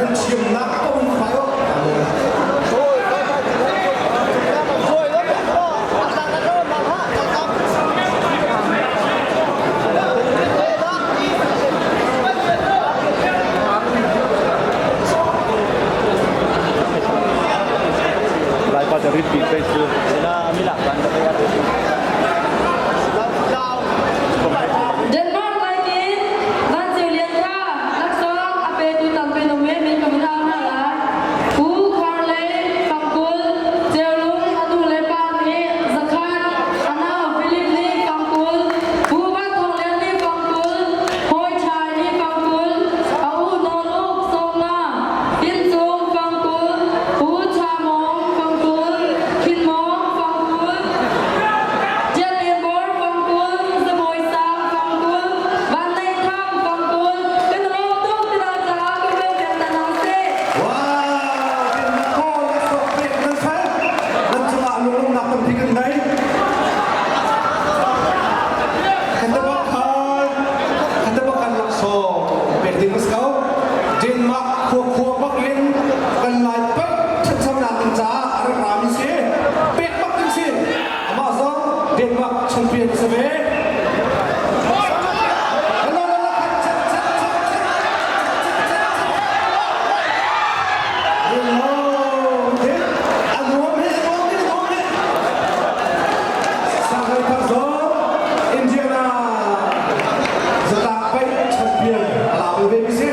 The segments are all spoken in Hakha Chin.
Nan thiamnak a um fai o. Laipa cu ritpi pei cu. Denmark laikin Van Ceu Lian kha laksawng a petu tampi nung men min ka vun au hna lai. Pu Khar Lei Fangkul Ceulung a nu le pa nih Zakhat a nau Philip nih Fangkul Pu Van Thawng Lian nih Fangkul Hawi Chai nih Fangkul a u Nawl Uk Sawmnga Tin Cung Fangkul Pu Cha Mawng Fangkul Khin Mawng Fangkul Tial Lian Bor Fangkul Zabawi Sang Fangkul Van Nei Thang Fangkul kan lawm tuk tina caah kan bel piak hna hna seh. Wow, Denmark laksawng pek nan fel. Nan cungah lunglawmhnak tampi kan ngei. Khatabakhan, khatabakhan laksawng pek ding a si ko. Denmark khua khua bak in kan lai paih ṭhanchonak ding caah a rak rami si. Pek bak ding si. Amah zong Denmark champion a si ve. Hello, hello, khat, chat, chat, chat, chat, chat, chat, chat. Hello, okay. A nuam he, a nuam he, a nuam he. Sanghai thar zong Indiana zatlak paih champion a la ve ve mi si.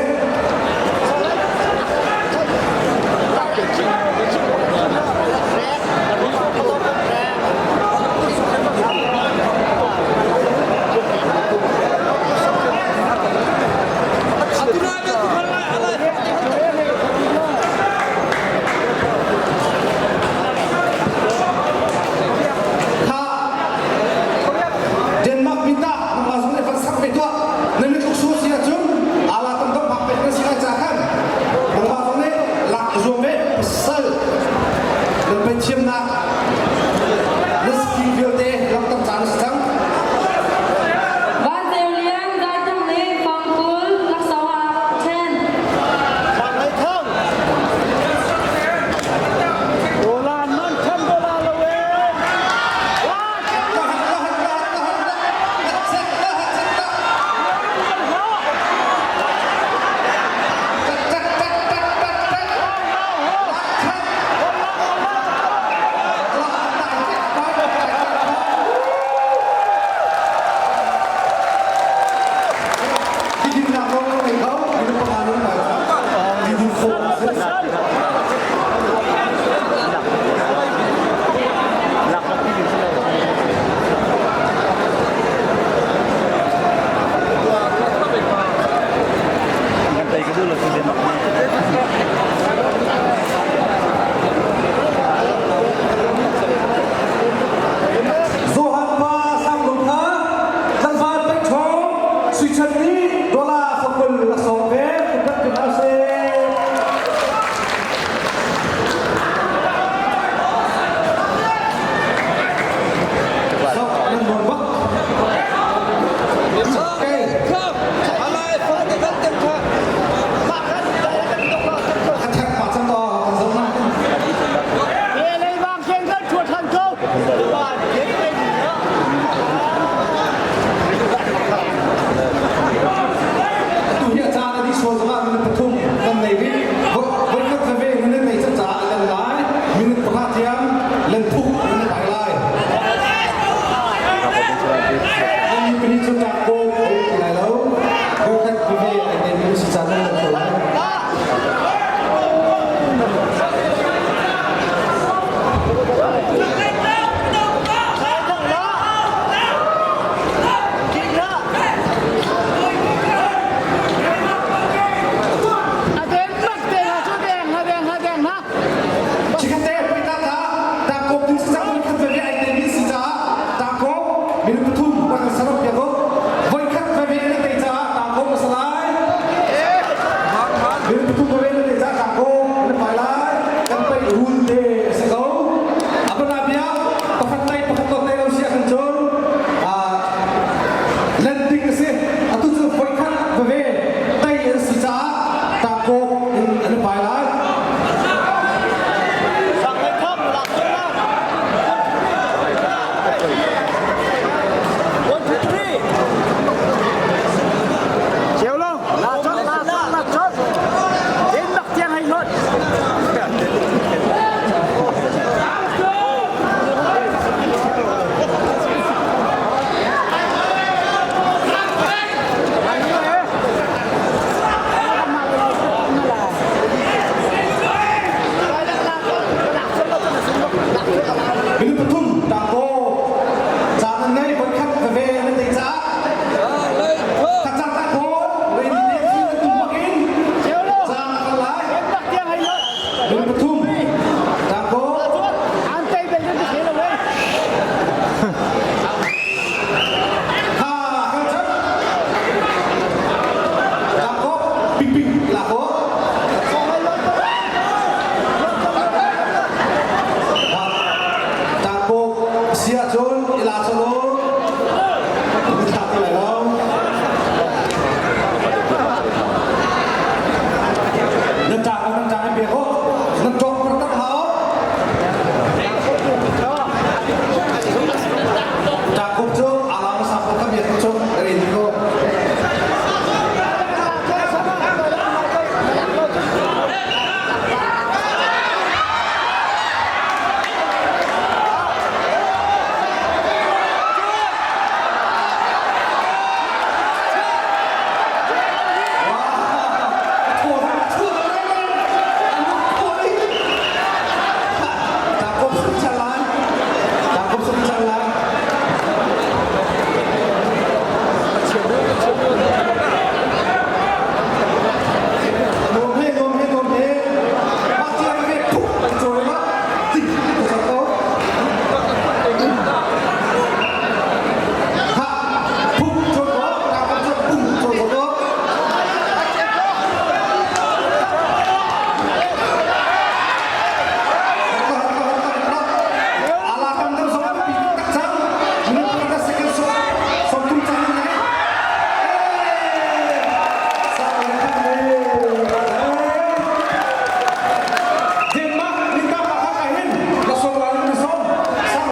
Kha Denmark minta nangmah zong nih van sak ve tuah. Na mit tluk si ahcun ala tam tam phak pek na si lai ca khan nangmah zong nih lak i zuam ve pasal nan pei thiamnak.